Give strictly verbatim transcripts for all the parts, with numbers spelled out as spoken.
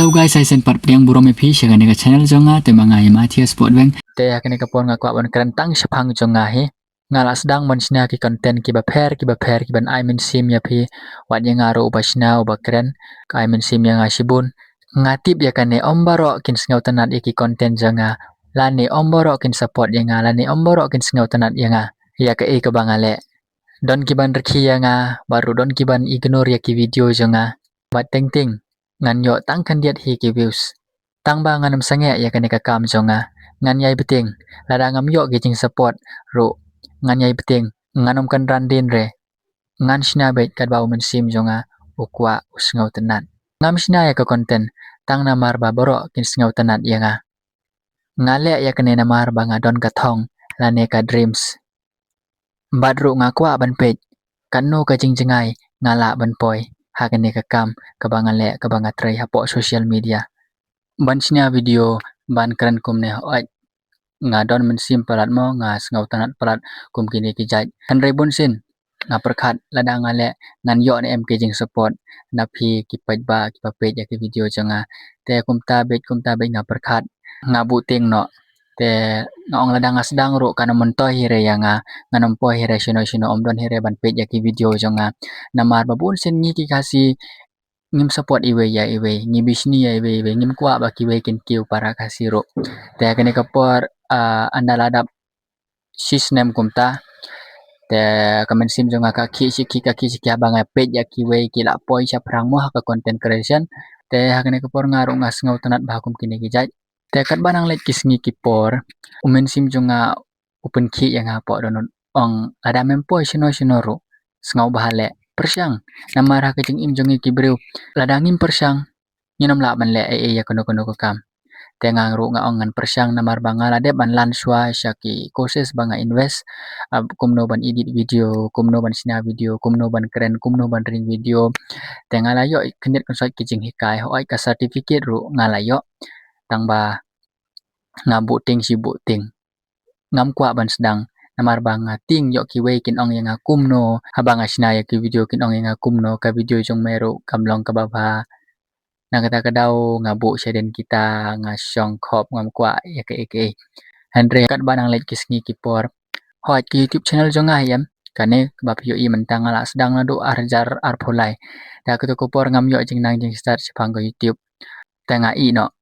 Hello guys, ai shen pat pdiang burom ïa phi sha kane ka channel jong nga, te ma nga i Matthias Potweng. Te ha kane ka por nga kwah ban kren tang shaphang jong nga hi. Nga la sdang ban shna ki content kiba pher kiba pher kiban ai mynsiem ïa phi. Wat ïa nga ruh uba shna uba kren, ka ai mynsiem ïa nga shibun. Nga tip ïa kane ym baroh kin sngewtynnat ïa ki content jong nga, lane ym baroh kin support ïa nga, lane ym baroh kin sngewtynnat ïa nga, ïa kaei kaba nga leh. Don kiban rkhie ïa nga, bad ruh don kiban ignore ïa ki video jong nga. Bad teng teng ngan ïoh tang khyndiat hi ki views. Tang ba ngan ym sangeh ïa kane ka kam jong nga. Ngan ïai bteng, lada ngam ïoh ki jingsupport ruh, ngan ïai bteng, ngan ym kynran dien re. Ngan shna beit katba u mynsiem jong nga u kwah, u sngewtynnat. Ngam shna ïa ka content tang namar ba baroh kin sngewtynnat ïa nga. Nga leh ïa kane namar ba nga don ka thong lane ka dreams. Bad ruh nga kwah ban peit katno ka jingjngai nga lah ban poi ha kane ka kam kaba nga leh, kaba nga trei hapoh social media. Ban shna video, ban kren kumne, hooid, nga don mynsiem palat mo, nga sngewtynnat palat kum kine ki jait. Hynrei bun sien nga pyrkhat lada nga leh ngan ïoh ne em ki jingsupport na phi ki paidbah kiba peit ïa ki video jong nga. Te kumta beit kumta beit nga pyrkhat, nga buh tieng noh. Te nga ong lada nga sdang ruh kan ym myntoi hi re ïa nga, ngan ym poi hi re shano shano, ym don hi re ban peit ïa ki video jong nga. Namar ba bun sien ngi ki Khasi ngim support iwei ïa iwei, ngi bishni ïa iwei iwei, ngim kwah ba kiwei kin kiew para Khasi ruh. Te kane ka por, ah, ynda la dap shi snem kumta, te ka mynsiem jong nga ka khih shi khih, ka khih shi khih haba nga peit ïa kiwei ki la poi shaphrang mo ha ka content creation. Te ha kane ka por nga ruh nga sngewtynnat bha kum kine ki jait. Te katba nang leit ki sngi ki por, u mynsiem jong nga u pynkhih ïa nga hapoh dohnud, ong lada mem poi shano shano ruh, sngewbha leh, pyrshang. Namar ha ka jingim jong ngi ki briew, lada ngim pyrshang, ngin ym lah ban leh ei ei ïa kano kano ka kam. Te nga ruh nga ong ngan pyrshang namar ba nga la dep ban lan shuwa sha ki courses ba nga invest, ah, kumno ban edit video, kumno ban shna video, kumno ban kren, kumno ban ring video. Te nga la ïoh khyndiat khynsoit ki jinghikai, hooid ka certificate ruh nga la ïoh. Tang ba nga buh tieng shi buh tieng. Ngam kwah ban sdang namar ba nga tieng ïoh kiwei kin ong ïa nga kumno, haba nga shna ïa ki video kin ong ïa nga kumno, ka video jong me ruh kam long kaba bha. Na kata ka daw nga buh shadien kita, nga shong khop, ngam kwah ïa kaei kaei. Hynrei katba nang leit ki sngi ki por, hooid ka YouTube channel jong nga hi em, kane kaba phi ïohi mynta nga la sdang naduh ar hajar arphew lai. Te ha kato ka por ngam ïoh jingnang jingstad shaphang ka YouTube. Te nga ïeh noh,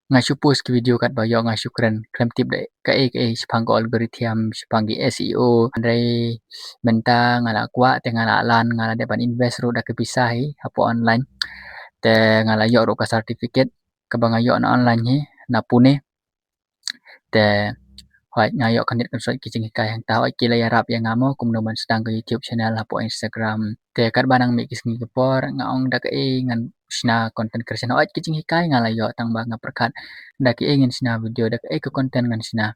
nga shu post ki video katba ïoh, nga shu kren khlem tip da kaei kaei shaphang ka algorithm, shaphang ki S E O. Hynrei mynta nga la kwah, te nga la lan, nga la dep ban invest ruh da ka pisa hi hapoh online. Te nga la ïoh ruh ka certificate kaba nga ïoh na online hi, na Pune. Te hooid nga ïoh khyndiat khynsoit ki jinghikai hangta, hooid ki la ïarap ïa nga mo kumno ban sdang ka YouTube channel hapoh Instagram. Te katba nang mih ki sngi ki por nga ong da kaei ngan shna content creation, hooid ki jinghikai nga la ïoh, tang ba nga pyrkhat da kaei ngan shna video, da kaei ka content ngan shna.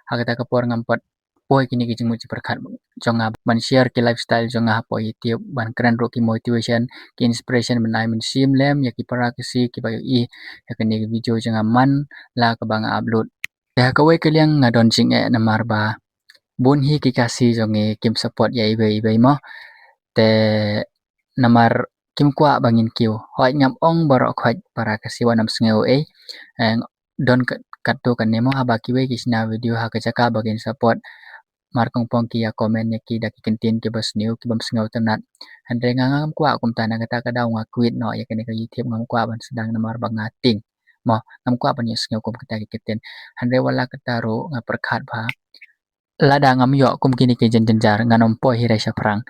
Ha kata ka por ngam pat poi kine ki jingmut jingpyrkhat jong nga ban share ki lifestyle jong nga hapoh YouTube, ban kren ruh ki motivation, ki inspiration, ban ai mynsiem lem ïa ki para Khasi kiba ïohi ïa kine ki video jong nga man la kaba nga upload. Te ha kawei ka liang nga don jingeh namar ba bun hi ki Khasi jong ngi kim support ïa iwei iwei mo. Te namar kim kwah ba ngin kiew. Hooid ngam ong baroh khoit para Khasi, wat nym sngew ei. Eh, don kat, katto katne mo, haba kiwei ki shna video ha ka jaka ba kin support, mar kongpong ki ïa comment ïa ki da ki kyntien kiba sniew, kibym sngewtynnat. Hynrei nga ngam kwah kumta, na kata ka daw nga quit noh ïa kane ka YouTube, ngam kwah ban sdang namar ba nga tieng mo, ngam kwah ban ïohsngew kum kita ki kyntien. Hynrei wat la kata ruh nga pyrkhat ba lada ngam ïoh kum kine ki jynjar, ngan ym poi hi re shaphrang.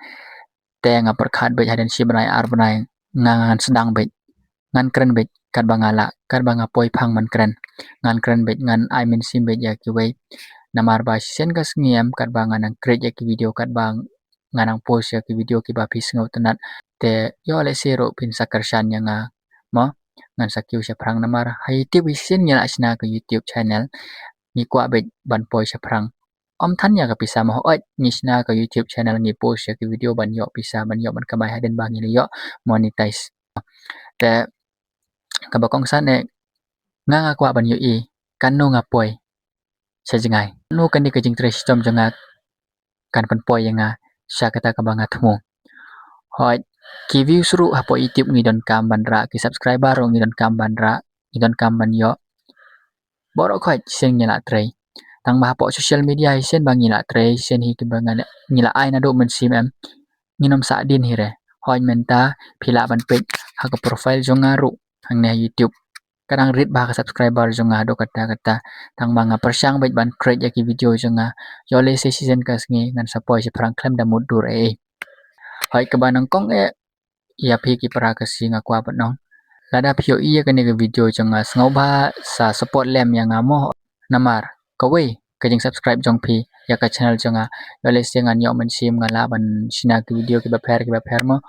Te nga pyrkhat beit hadien shi bnai ar bnai nga, ngan sdang beit, ngan kren beit katba nga lah, katba nga poi phang ban kren. Ngan kren beit, ngan ai mynsiem beit ïa kiwei. Namar ba shisien ka sngi em katba nga nang create ïa ki video, katba nga nang post ïa ki video kiba phi sngewtynnat, te ïoh lehse ruh phin sa kyrshan ïa nga mo, ngan sa kiew shaphrang. Namar ha ïa tip shisien ngi la shna ka YouTube channel, ngi kwah beit ban poi shaphrang. Ym than ïa ka pisa mo, hooid ngi shna ka YouTube channel, ngi post ïa ki video ban ïoh pisa, ban ïoh ban kamai hadien ba ngi la ïoh monetize. Te kaba kongsan eh, nga nga kwah ban ïohi katno nga poi sha jngai, katno kane ka jingtrei shitom jong nga kan pynpoi ïa nga sha kata kaba nga thmu. Hooid ki views ruh hapoh YouTube ngi donkam ban rah, ki subscriber ruh ngi donkam ban rah. ngi donkam ban ïoh. Baroh khoit shisien ngi la trei. Tang ba hapoh social media hi shisien ba ngi la trei, shisien hi kiba ngan, ngi la ai naduh mynsiem em. Ngin ym sah dien hi re. Hooid mynta phi lah ban peit ha ka profile jong nga ruh hangne ha YouTube. Ka dang rit bha ka subscriber jong nga haduh katta katta. Tang ba nga pyrshang beit ban create ïa ki video jong nga. Ïoh lehse shisien ka sngi ngan sa poi shaphrang khlem da mutdur ei ei. Hooid kaba nyngkong eh ïa phi ki para Khasi nga kwah ban ong, lada phi ïohi ïa kane ka video jong nga sngewbha sa support lem ïa nga mo. Namar kawei ka jing subscribe jong phi ïa ka channel jong nga. Ïoh lehse ngan ïoh mynsiem nga lah ban shna ki video kiba pher kiba pher mo.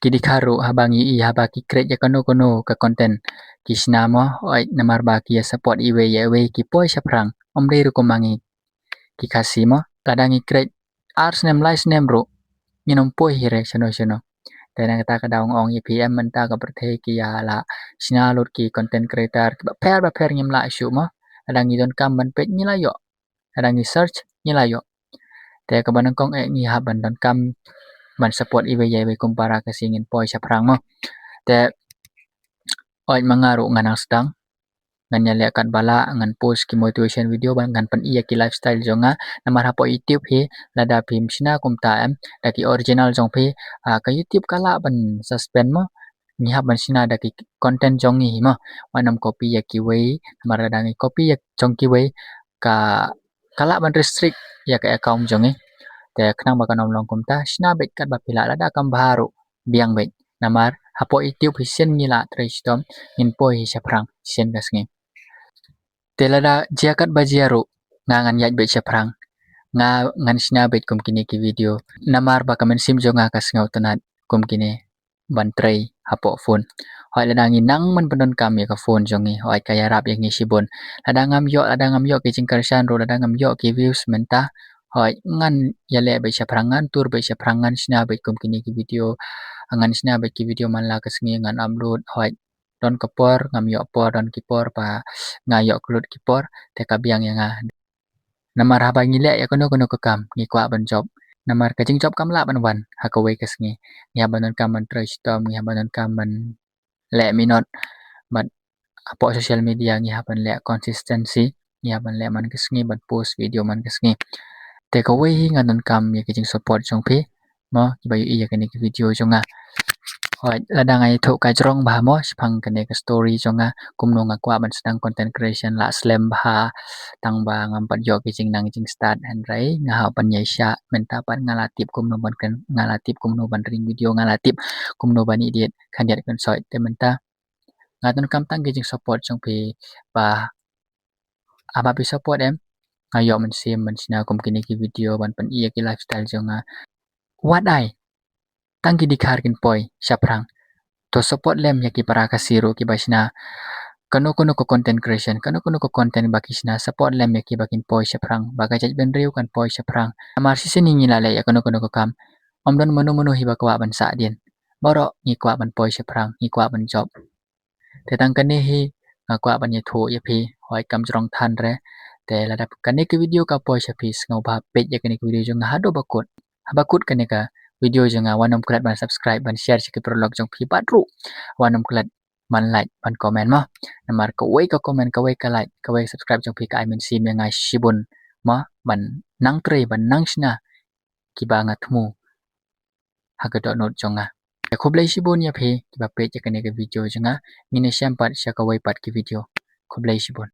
Ki dei ka ruh haba ngi ïohi haba ki create ïa kano kano ka content ki shna mo. Hooid namar ba ki ïa support iwei ïa iwei, ki poi shaphrang. Ym dei ruh kum ma ngi ki Khasi mo. Lada ngi create ar snem lai snem ruh ngin ym poi hi re shano shano. Te na kata ka daw nga ong ïa phi em, mynta ka pyrthei ki ïa la shna lut ki content creator kiba pher ba pher, ngim lah shuh mo. Lada ngi donkam ban peit ngi la ïoh. Lada ngi search ngi la ïoh. Te kaba nyngkong eh ngi hap ban donkam ban support iwei ïa iwei kum para Khasi, ngin poi shaphrang mo. Te hooid ma nga ruh ngan nang sdang, ngan ïaleh katba lah, ngan post ki motivation video, ban ngan pyni ïa ki lifestyle jong nga. Namar hapoh YouTube hi lada phim shna kumta em da ki original jong phi, ah, ka YouTube ka lah ban suspend mo. Ngi hap ban shna da ki content jong ngi hi mo. Wat nym copy ïa kiwei, namar lada ngi copy ïa jong kiwei ka, ka lah ban restrict ïa ka account jong ngi. Te khnang ba kan ym long kumta, shna beit katba phi lah, lada kam bha ruh biang beit. Namar hapoh YouTube hi shisien ngi la trei shitom, ngin poi hi shaphrang shisien ka sngi. Te lada jia katba jia ruh nga ngan ïaid beit shaphrang. Nga ngan shna beit kum kine ki video. Namar ba ka mynsiem jong nga ka sngewtynnat kum kine ban trei hapoh phone. Hooid lada ngi nang ban pyndonkam ïa ka phone jong ngi, hooid ka ïarap ïa ngi shibun. Lada ngam ïoh, lada ngam ïoh ki jingkyrshan ruh, lada ngam ïoh ki views mynta, hooid ngan ïaleh beit shaphrang, ngan tur beit shaphrang, ngan shna beit kum kine ki video. Ngan shna beit ki video man la ka sngi ngan upload, hooid don ka por ngam ïoh por, don ki por ba nga ïoh kyllut ki por, te ka biang ïa nga. Namar haba ngi leh ïa kano kano ka kam ngi kwah ban jop. Namar ka jingjop kam lah ban wan ha kawei ka sngi. Ngi hap ban donkam ban trei shitom, ngi hap ban donkam ban leh minot. Bad hapoh social media ngi hap ban leh consistency, ngi hap ban leh man ka sngi, ban post video man ka sngi. Te kawei hi nga donkam ïa ka jingsupport jong phi mo, kiba ïohi ïa kane ka video jong nga. Hooid lada nga ïathuh ka jrong bha mo shaphang kane ka story jong nga, kumno nga kwah ban sdang content creation la slem bha, tang ba ngam pat ïoh ki jingnang jingstad, hynrei nga hap ban ïaishah. Mynta pat nga la tip kumno ban kren, nga la tip kumno ban ring video, nga la tip kumno ban edit, khyndiat khynsoit. Te mynta nga donkam tang ki jingsupport jong phi ba haba phi support em, nga ïoh mynsiem ban shna kum kine ki video, ban pyni ïa ki lifestyle jong nga. Wat ai tang ki dkhar kin poi shaphrang. To support lem ïa ki para Khasi ruh kiba shna kano kano ka content creation, kano kano ka content ba ki shna, support lem ïa ki ba kin poi shaphrang, ba ka jaitbynriew kan poi shaphrang. Namar shisien ngi la leh ïa kano kano ka kam, ym don mano mano hi ba kwah ban sah dien. Baroh ngi kwah ban poi shaphrang, ngi kwah ban jop. Te tang kane hi nga kwah ban ïathuh ïa phi, hooid kam jrong than re. Te lada kane ka video ka poi sha phi, sngewbha peit ïa kane ka video jong nga haduh ba kut. Haba kut kane ka video jong nga, wat nym klet ban subscribe, ban share sha ki paralok jong phi, bad ruh wat nym klet ban like, ban comment mo. Namar kawei ka comment, kawei ka like, kawei ka subscribe jong phi ka ai mynsiem ïa nga shibun mo, ban nang trei, ban nang shna kiba nga thmu ha ka dohnud jong nga. Te khublei shibun ïa phi kiba peit ïa kane ka video jong nga. Ngin ïashem pat sha kawei pat ki video. Khublei shibun.